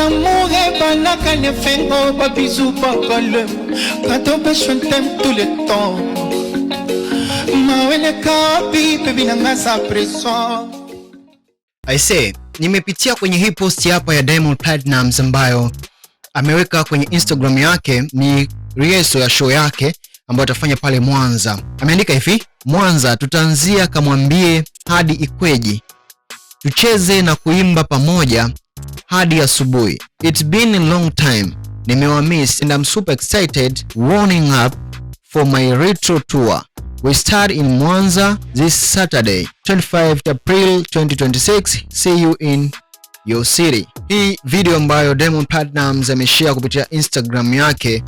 L'amour ebalaka nefengo babizu bakalema kato je t'aime tout le temps maweleka wapi bebi nanga sa pression. I say, nimepitia kwenye hii post hapa ya Diamond Platnumz ambayo ameweka kwenye Instagram yake, ni rehearsal ya show yake ambayo atafanya pale Mwanza. Ameandika hivi: "Mwanza tutaanzia Kamwambie hadi Ikweji, tucheze na kuimba pamoja hadi asubuhi. It's been a long time, nimewamiss and I'm super excited warming up for my retro tour. We start in Mwanza this Saturday, 25 April 2026. See you in your city." Hii video ambayo Diamond Platnumz ameshare kupitia Instagram yake,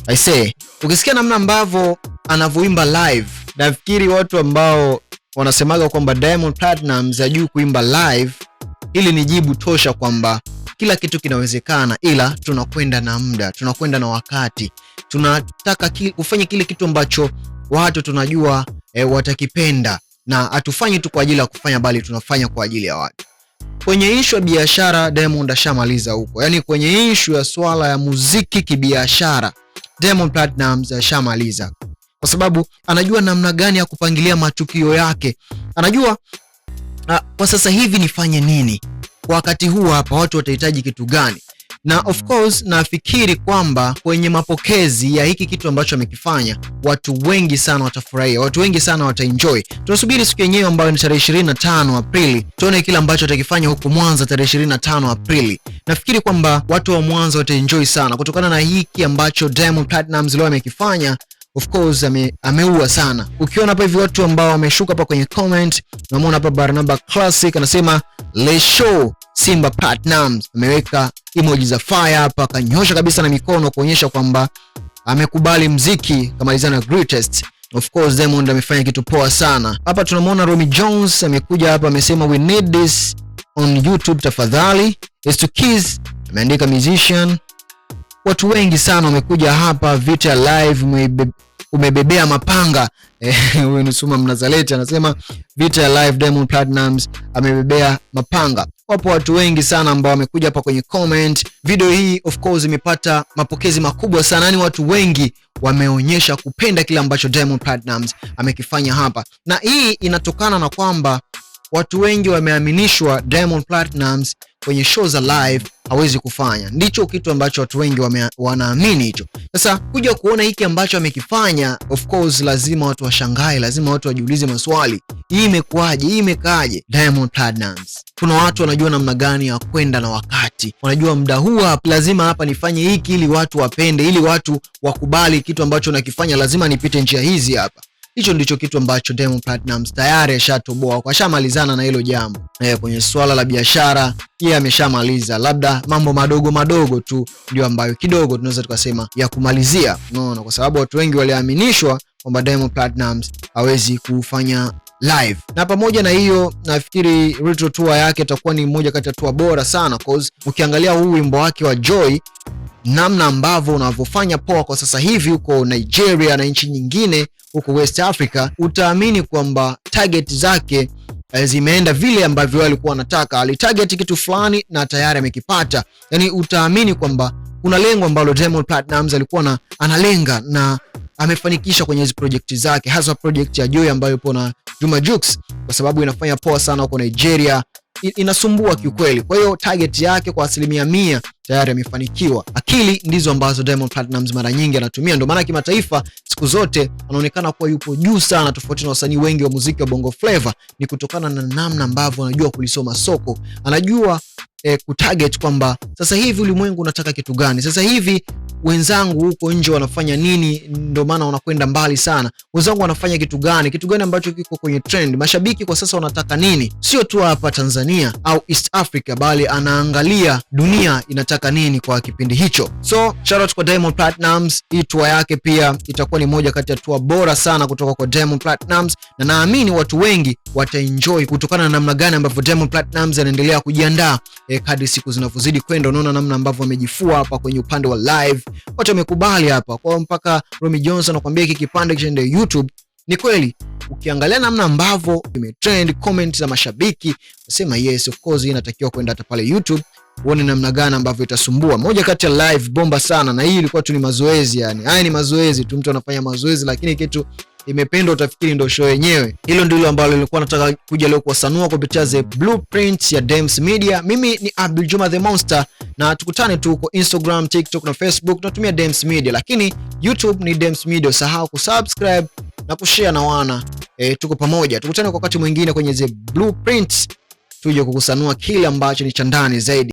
I say, ukisikia namna ambavyo anavyoimba live, nafikiri watu ambao wanasemaga kwamba Diamond Platnumz hajui kuimba live, hili ni jibu tosha kwamba kila kitu kinawezekana, ila tunakwenda na muda, tunakwenda na wakati, tunataka kufanya kile kitu ambacho watu tunajua watakipenda, na hatufanyi tu kwa ajili ya kufanya, bali tunafanya kwa ajili ya watu. Kwenye ishu ya biashara Diamond ashamaliza huko, yaani kwenye ishu ya swala ya muziki kibiashara Diamond Platnumz ashamaliza, kwa sababu anajua namna gani ya kupangilia matukio yake, anajua kwa sasa hivi nifanye nini, kwa wakati huu hapa watu watahitaji kitu gani, na of course nafikiri kwamba kwenye mapokezi ya hiki kitu ambacho amekifanya watu wengi sana watafurahia, watu wengi sana wataenjoy. Tunasubiri siku yenyewe ambayo ni tarehe 25 Aprili, tuone kile ambacho atakifanya huko Mwanza tarehe 25 Aprili. Nafikiri kwamba watu wa Mwanza wataenjoy sana kutokana na hiki ambacho Diamond Platnumz leo amekifanya. Of course ameua sana. Ukiona hapa hivi watu ambao wameshuka hapa kwenye comment, unamwona hapa Barnaba Classic anasema, "Le show Simba Platnumz," ameweka emoji za fire hapa, akanyosha kabisa na mikono kuonyesha kwamba amekubali mziki, kamaliza na greatest. Of course Diamond amefanya kitu poa sana hapa. Tunamwona Romy Jones amekuja hapa amesema, "We need this on YouTube tafadhali." S2 Keys ameandika musician. Watu wengi sana wamekuja hapa, "Vita live umebebea mapanga." Huyu ni Suma Mnazaleti anasema vita ya live Diamond Platnumz amebebea mapanga. Wapo watu wengi sana ambao wamekuja hapa kwenye comment. Video hii of course imepata mapokezi makubwa sana, yani watu wengi wameonyesha kupenda kile ambacho Diamond Platnumz amekifanya hapa, na hii inatokana na kwamba watu wengi wameaminishwa Diamond Platnumz kwenye show za live hawezi kufanya. Ndicho kitu ambacho watu wengi wanaamini hicho. Sasa kuja kuona hiki ambacho amekifanya, of course lazima watu washangae, lazima watu wajiulize maswali, hii imekuwaje? Hii imekaaje? Diamond Platnumz, kuna watu wanajua namna gani ya kwenda na wakati, wanajua muda huu hapa lazima hapa nifanye hiki ili watu wapende, ili watu wakubali kitu ambacho nakifanya, lazima nipite njia hizi hapa. Hicho ndicho kitu ambacho Diamond Platnumz tayari ashatoboa, ashamalizana na hilo jambo. Kwenye swala la biashara yeye ameshamaliza, labda mambo madogo madogo tu ndio ambayo kidogo tunaweza tukasema ya kumalizia, unaona, kwa sababu watu wengi waliaminishwa kwamba Diamond Platnumz hawezi kufanya live. Na pamoja na hiyo, nafikiri retro tour yake itakuwa ni moja kati ya tour bora sana, cause ukiangalia huu wimbo wake wa Joy namna ambavyo unavyofanya poa kwa sasa hivi huko Nigeria na nchi nyingine huko West Africa, utaamini kwamba target zake zimeenda vile ambavyo alikuwa anataka. Alitarget kitu fulani na tayari amekipata. Yani utaamini kwamba kuna lengo ambalo Diamond Platnumz alikuwa na analenga na amefanikisha kwenye hizi project zake, hasa project ya Joy ambayo ipo na Juma Jux, kwa sababu inafanya poa sana huko Nigeria, inasumbua kiukweli. Kwa hiyo target yake kwa 100% tayari amefanikiwa. Akili ndizo ambazo Diamond Platnumz mara nyingi anatumia, ndio maana kimataifa siku zote anaonekana kuwa yupo juu sana, tofauti na wasanii wengi wa muziki wa Bongo Flava. Ni kutokana na namna ambavyo anajua kulisoma soko, anajua kutarget kwamba sasa hivi ulimwengu unataka kitu gani, sasa hivi wenzangu huko nje wanafanya nini, ndio maana wanakwenda mbali sana. Wenzangu wanafanya kitu gani, kitu gani ambacho kiko kwenye trend, mashabiki kwa sasa wanataka nini, sio tu hapa Tanzania au East Africa, bali anaangalia dunia inataka nini kwa kipindi hicho. So shout out kwa Diamond Platnumz, hii tour yake pia itakuwa ni moja kati ya tour bora sana kutoka kwa Diamond Platnumz, na naamini watu wengi wataenjoy kutokana na namna gani ambavyo Diamond Platnumz anaendelea kujiandaa kadri siku zinavyozidi kwenda. Unaona namna ambavyo amejifua hapa kwenye upande wa live, watu wamekubali hapa kwa mpaka Romy Johnson anakuambia hiki kipande kiende YouTube. Ni kweli ukiangalia namna ambavyo imetrend, comment za mashabiki nasema yes, of course inatakiwa kwenda hata pale YouTube Uone namna gani ambavyo itasumbua. Moja kati ya live bomba sana, na hii ilikuwa tu ni mazoezi yani. Haya ni mazoezi tu, mtu anafanya mazoezi, lakini kitu imependwa utafikiri ndio show yenyewe. Hilo ndilo ambalo nilikuwa nataka kuja leo kuwasanua kupitia The Blueprint ya Dems Media. Mimi ni Abdul Juma the Monster, na tukutane tu kwa Instagram, TikTok na Facebook, tunatumia Dems Media, lakini YouTube ni Dems Media. Usahau kusubscribe na kushare na wana tuko pamoja. Tukutane kwa wakati mwingine kwenye The Blueprint, tuje kukusanua kile ambacho ni cha ndani zaidi.